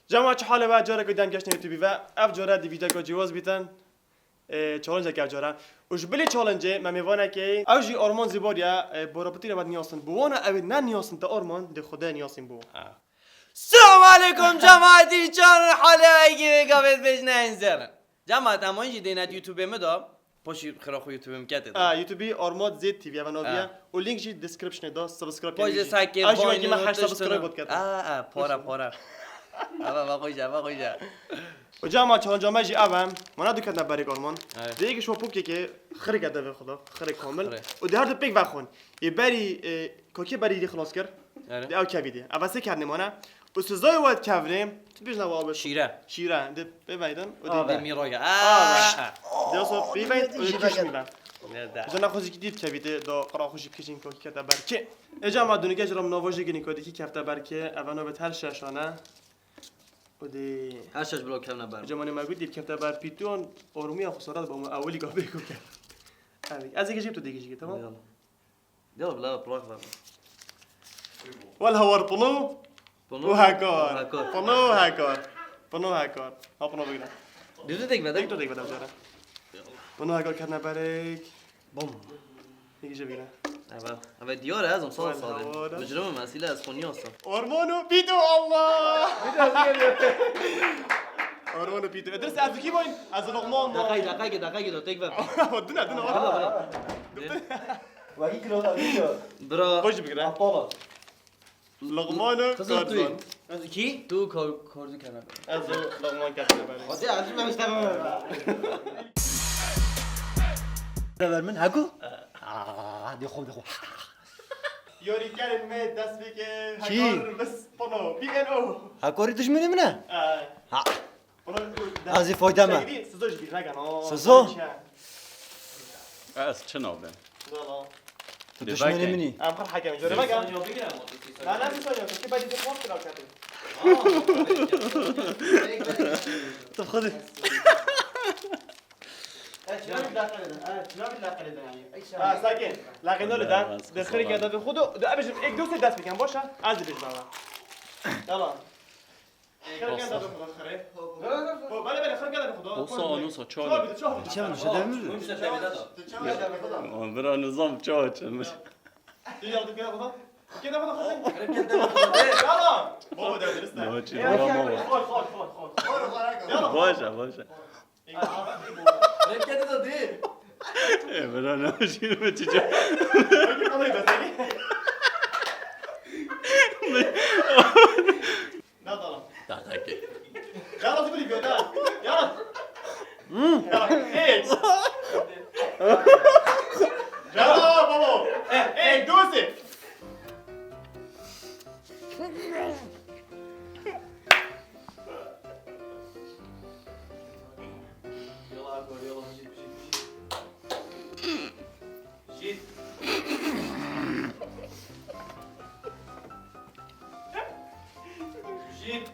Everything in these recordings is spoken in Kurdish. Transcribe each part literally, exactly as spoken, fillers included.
Cema çi hale ve, careke din geştine YouTube'î ve. Ev care di vîdeka cîwaz bîtin. E, challenge ev care. Û ji bilî challenge me mêvanekê. Ew jî Arman Zîbor ye, e, borapitîne me niyastin. Bi wana ew ê ne niyastin te Arman, dê Xwedê niyastin bo. Ha. Selamun aleykum cemaatî, çar hale, êkî vê gavê dibêjine en zerin. Cemaat, em jî dêne YouTube'ê min de. Poşî xira xwe YouTube'ê min ketê de. Ha, YouTube'î Armat Zêd T V, ev navî ye. Ha. Û link jî description'ê de, subscribe Poşî kê sakê, ev jî wekî me vayne heşt notuştunu. Subscribe bot kete. Ha, ha, para, para. Eva, eva xweş e, eva xweş e. Û cema challenge me jî ev e. Mana diketine berê Arman. Evet. Dê yekî şo pokekê xirê ke devê xwe de, xirê kamil. Xirê. Û dê her du pêk vexwin. Ê berî, e, kokê berî dî xilas kir. Ere. Dê ew kevî dê. Ev sê kevnê mane. Û sizayê we kevnê, tu bêjne we abi. Şîre. Şîre. Dê pê veydin. Û dê Abi. Dê mîroge. Abi. Aa. Dê so pê veyd, û dê kişmî ben. Ne de. Jana xwe jî dît kevî dê, do qira xwe jî bikişin kokî kete berkê. Ê cema dunike jî ram nava jî ginî kodîkî kefte berkê. Ev navê her şeşane. Û dê. Her şeş bilo kevne ber. Cemanê me got dît kefte ber pîton, ormiya xwe sora bo me ewilî gabê ku ke. Ev. Ez ê jî tu dê jî, tamam? Yalla. Gel bila plak ver. Wel hawar punu. Punu. U hekar. Hekar. Punu hekar. Punu hekar. Ha punu bigre. Düzü tek beden. Tek to tek beden cara. Punu hekar kerne berek. Bom. Tek je bigre. Evet. Evet diyor ya, zam sağ Wel sağ. Hawar. Mücrüm mesela Espanyosa. Ormonu bidu Allah. Ormonu bidu. Edris Efiki boyun. Az Lokman. Dakika, dakika, dakika, tek ver. Dina, dina. Dina, dina. Wekî kilo da bîyo. Bira. Xweş bigire. Apala. Luqman û Xizir tu. Karzan. Ez kî? Tu kor-, kordî kene. Ez û Luqman kefte bere. Hadi, ez ben istemem. Ver min, Heko? Aa, dê xwe, dê xwe. Yorîkerên me dest pê ke Çi? Hekar Vis Pano, B N O. Hekorî dijminê min e? Ee. Ha. Ez ê fayde me. Sizo jî bîr neke, no. Sizo? Ez çi nabim? Sizo, no. Tu Dê dijmenê belkê. Min î. Em xir hekem, jore beke. Saniye bigire ama, tu saniye. Na, na, bir saniye, tu ki badi de kont kira katu. Tu xudi. E, çina bir dakika dedin. E, çina bir dakika dedin yani. Ha, sakin. Lakin öyle de. De xirke de xudu, de abicim, ek dostu ders biken, boş ha. Az bir baba. Tamam. Xirkên de bixwe xirê. Ho, bele, bele, xirkên de bixwe. Olsa, olsa, çawa? Çawa bide, çawa bide? Çawa bide? Çawa bide? Bira nizam çawa çilmiş. Tu ya, tu kere bixwe. Kere bixwe, xirkên. Xirkên de bixwe. Yala. Baba da dürüst. Yala. Xor, xor, xor, xor. Yala. Başa, başa. Rêkete de dê. E, bira ne şîr mi çiçe? Peki, kolay da seni. Ne dalam? Daha kaki. Ya nasıl bir video da? Ya. Hmm. Ya, hey. Ya baba. Hey, hey, dosi. Yala, yala, jît, jît, jît. Jît. Jît.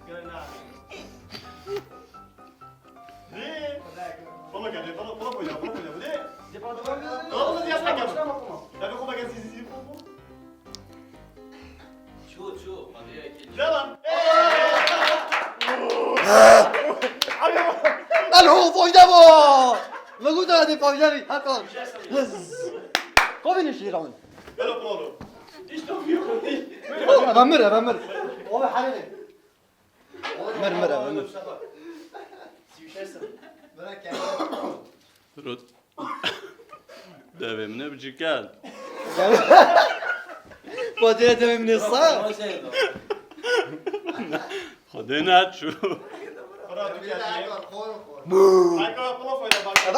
Gel lan. Dê. Baba geldi, baba, baba koydu, baba koydu. Bu ne? Baba da yaslan geldi. Tabii, baba geldi, siz, siz, baba. Çû, çû, hadi ya, gel. Devam. Alo, fayda bu. Ve bu da hadi fayda bir, hakan. Kovin işi lan. Gel oğlum. Hiç de yok. Eve mir, eve mir. Oğlum, hadi. Mir, mir, mir. Rot. Devê min e bi cikel. Patê devê min e sa. Xwedê neçû. Eve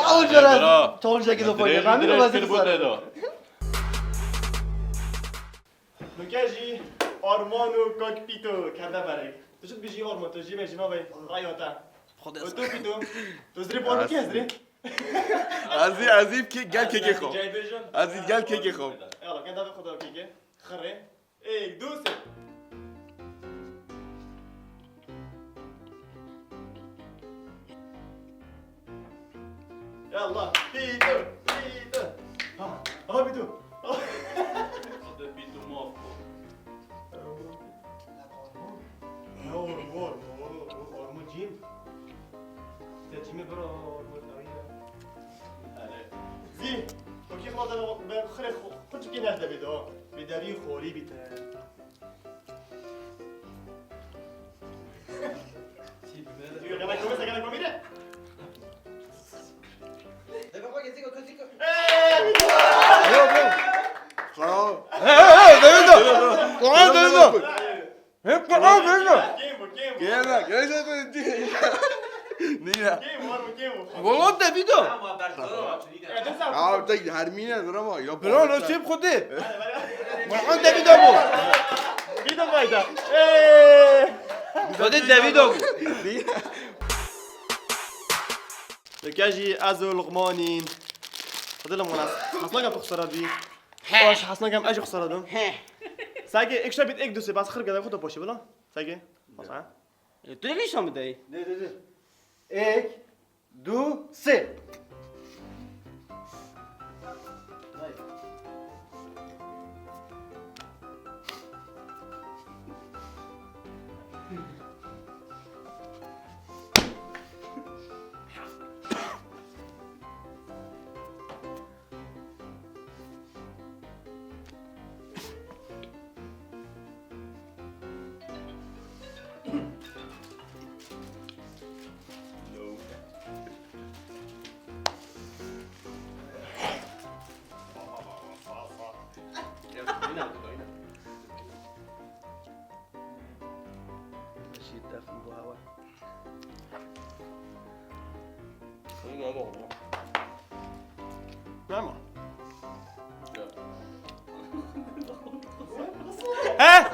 ew cara. Bira. Tonjekî de fayda. Ben bir vaziyet. Nuke jî Arman û Kak Pîto kevne berek. Tu çi dibêjî Arman, tu jî bêjî navê raya te. Xwedê. Û tu Pîto, tu zirê bor bikî, ez zirê. Ez ê, ez ê kê-, gel kekê xwe. Ez ê gel kekê xwe. Yala, gel davê xwe da kekê. Xirê. Êk, du, sê. Yallah, pîtu, pîtu. Ha, ha, pîtu. Hadi pîtu maf ko. Zî, wekî xwe de be xirê xwe, xwe çikî neh de bî do. Bî derî xorî bîte. Gana komî de, gana komî de. He, he, he, Davido. Quran Davido. Hep Quran Davido. Kêm bu, kêm bu. Kêm bu, kêm bu. Nîye? Kêm bu, kêm bu. Valla Davido. Tamam, ben sana Ya tek hermine dur ama ya. Bro, no çep xudi. Quran Davido bu. Bir de fayda. Eee. Xudi Davido bu. Leke jî ez û Luqmanîn. Xudi Luqman ez. Hasnakem tu xisara bî. He. Baş, hasnakem ez jî xisara dim. He. Sagi, ek şabit ek duse, bas xir gele xwe to poşî bila. Sagi. Bas ha. E, tu ne nîşan bideyî? De, de, de. Ek, du, sê. Tamam. He?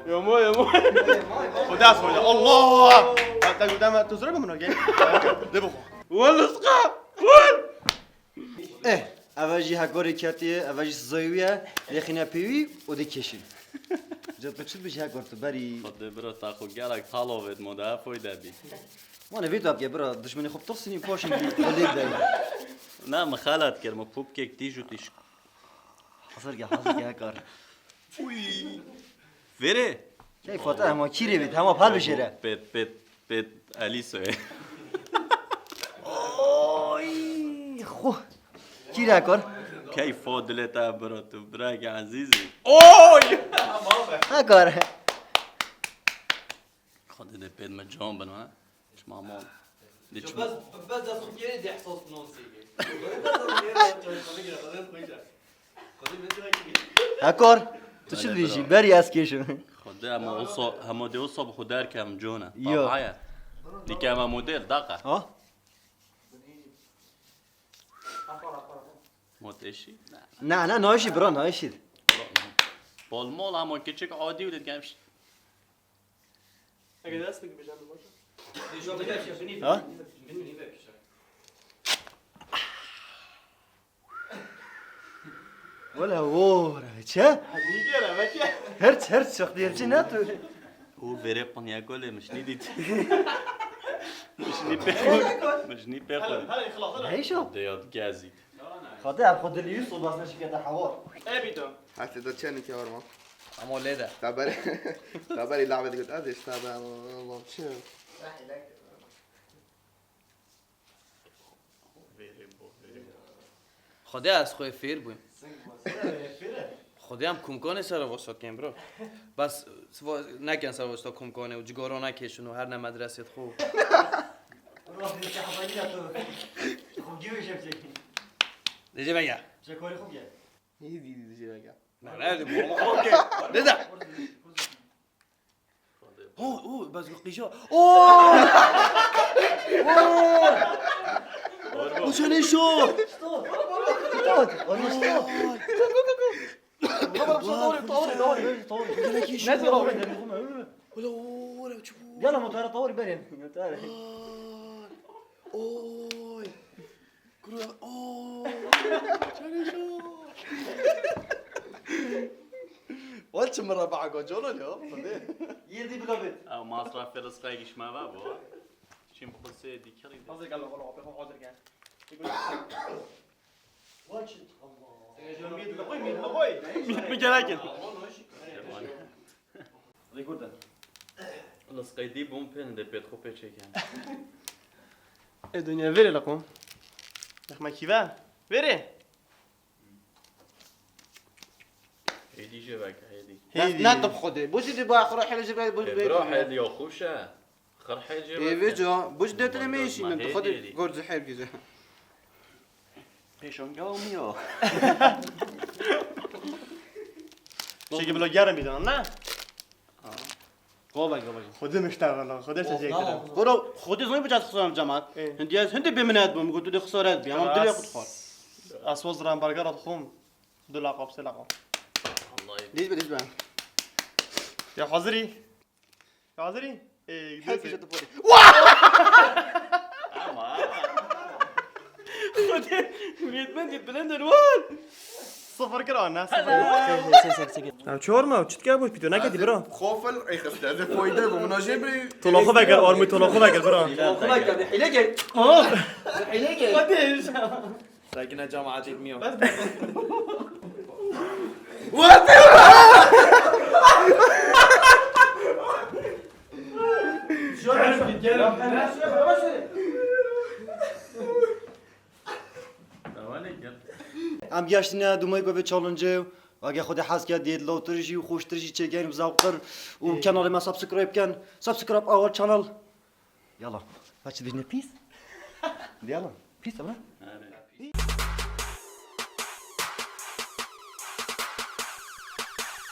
Yomo, yomo. Xuda, xuda. Allah! Hatta güdeme tuzra mı buna gel? De bu. Wal ısqa. Wal. Eh, eve jî hekorê ketiye, eve jî sizoyê wî ye, lêxîne pê wî û dê kêşî. Ca tu çi dibêjî hekor tu berî? Xwedê bira ta xwe gelek talo vêt mo de foy de bî. Wane vê tabke bira, dişmenê xwe bitirsînî paşê bî xwe lê bideyî. Na, min xelat kir, min pûpkek tîj û tîj. Hazir ke, hazir ke hekar. Uy. Verê. Keyfa te hema kîrê bêt, hema pal bijêre. Pêt, pêt, pêt Elîsoyê. Oy, xo. Kîr hekar. Keyfa dilê te bira tu, birayekî ezîz î. Oy! Hekar. Xwedê dê pêt me can bin ha. Çima mal. Dê çima. Bes, bes dest xwe kêrê dê ehsas nan sêgê. Hekar, tu çi dibêjî? Berî ez kêşim. Xwedê hema wisa, hema dê wisa bi xwe derkem cona. Yo. Tabaya. Dike hema model daqa. Ha? Moteşî? Na, na, naişî bira, naişî. Bol mol ama küçük adi û dikemş. Eger dest bikî bijan baş. Ha? Wala wor çe? Herç herç çak diye çi ne tu? O vere panya gole mişni dit. Mişni pekol. Mişni pekol. Neyşo? De yad gezit. Xade ev xwe dilî Yusuf bas neşikete hewar. Heste de çeni ke var ma. Ama lê de. Taberi, taberi lave digot. Ez işte ben Allah çi. Xwedê ez xwe fêr bûm. Xwedê em kumkanê ser vosa kêm bro. Bes nekin ser vosta kumkanê û cigara nekêşin û her ne medresê xwe. Dê jê vege. Jê korê xwe bige. Hî dî dî jê vege. Ne, ne, dê bo xwe ke. Dê de. Ho, ho, bes qîja. Oh! Oh! Bu çene şo? Stop. Stop. Onu stop. Baba, bu doğru, doğru, doğru, doğru. Ne doğru? Öyle, öyle. Öyle, öyle, çabuk. Gel ama, tara doğru verin. Tara. Oy. Kuro, oo, çene şo. Wal çi min re be'go colo lo, xwedê. Yê dî bila bit. Ew masrafê rizqê gişme ve bo. Çim xusê dîkirî de. Hazır gel, oğlum, oğlum, hazır gel. Wal çi, Allah. Mît bi xwe, mît bi xwe. Mît bi gelekin. Li sqeydî bûm pê hindê pêt xwe pê çêkin. Ê dinya verê laqo. Nexme kî ve? Verê. Hêdî jê veke hêdî. Hêdî. Ne tu xwedê. Bu jî di ba xwe hêdî jê ve bu. Ê bira hêdî ya xweş e. Xir hêdî jê veke. Ê vêca bu jî detine me işî ne tu xwedê gor zehir gîze. Pêşange û miyo. Şekil bila germ bidin ne? Kovak kovak. Xwedê mişte valla. Xwedê se zêktir. Koro xwedê zî bicat xisar cemaat. Hindi ez hindi biminet bûm. Gotu de xisar et. Ama dilê xwed xwar. Aswaz ran bargara xum. Du laqab, sê laqab. Dîz be dîz be. Ya hazirî. Hazirî? Ê, her kişi tu podi. Ama. Xwedê, miyetmen diye bilenden var. Sıfır kira ne? Sıfır. Çorma, çitka bu pito, ne kedi bro? Kofel, ey xiste, ze foyde bu, mına jê bi. Toloxu veger, armut toloxu veger bro. Toloxu veger, hile gel. Hile gel. Hadi. Sakine cemaat etmiyor. Em geştine dumay ku vê challenge-ê, ege Xwedê hez kir, dê lawtir jî û xweştir jî çêkin û zewqtir û kenalê me subscribe kin. Subscribe our channel. Yala. Paçi dîne pîs. Yala. Pîs ama.